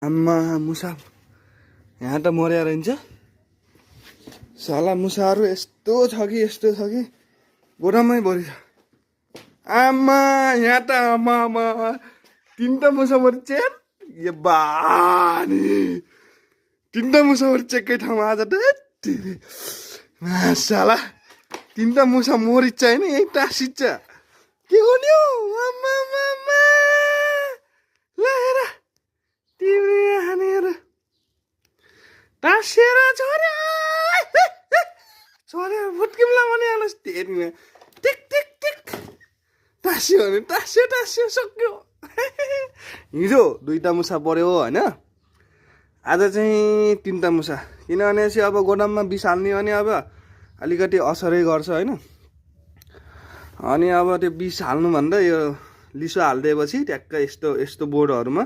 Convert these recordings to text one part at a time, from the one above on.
आम्मा मुसा यहाँ त मर्या रहन्छ साला मुसाहरू यस्तो छ कि गोडामै भरि छ। आम्मा यहाँ त आमा तीनटा मुसा मर्छ यो बानी तीनटा मुसा मर्छ एकै ठाउँमा आज त साला तीनटा मुसा मरिन्छ हैन यही टाँसिन्छ के गर्ने हो आम्मा आम्मा ल हेर तिमी हानेर टाँसेर छोरा छोरा फुट्किमला भने हालस् तेरीमा टिक टिक टिक टाँस्यो भने टाँस्यो सक्यो हिजो दुईटा मुसा पर्यो होइन आज चाहिँ तीनटा मुसा किनभने अब गोदाममा बिस हाल्ने भने अब अलिकति असरै गर्छ होइन। अनि अब त्यो बिस हाल्नुभन्दा यो लिसो हालिदिएपछि ट्याक्क यस्तो बोर्डहरूमा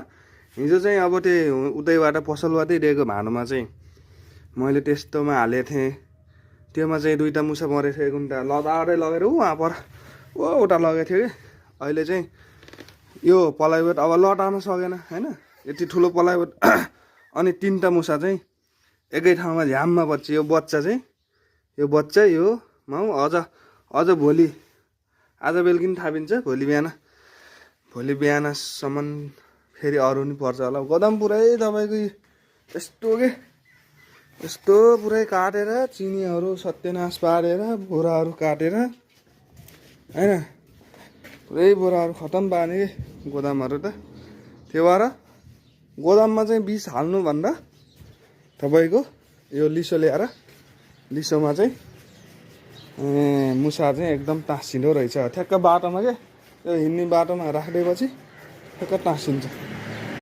हिजो चाहिँ अब त्यो उतैबाट पसलबाटै दिएको भाँडोमा चाहिँ मैले त्यस्तोमा हालेको थिएँ। त्योमा चाहिँ दुईटा मुसा मरेको थियो एक लदारै लगेर वहाँ पर उता लगेको थियो कि अहिले चाहिँ यो प्लाइवुड अब लटाउन सकेन होइन यति ठुलो प्लाइवुड अनि तीनटा मुसा चाहिँ एकै ठाउँमा झ्याममा बच्छ। यो बच्चा यो माउ अझ भोलि आज बेलुकी पनि थापिन्छ भोलि बिहानसम्म फेरि अरू नि पर्छ होला। गोदाम पुरै तपाईँको यस्तो पुरै काटेर चिनीहरू सत्यनाश पारेर बोराहरू काटेर होइन पुरै बोराहरू खतम पार्ने कि गोदामहरू त। त्यो भएर गोदाममा चाहिँ बिस हाल्नुभन्दा तपाईँको यो लिसो ल्याएर लिसोमा चाहिँ मुसा चाहिँ एकदम टाँसिँदो रहेछ। ठ्याक्क बाटोमा के त्यो हिँड्ने बाटोमा राखिदिएपछि ठ्याक्क टाँसिन्छ।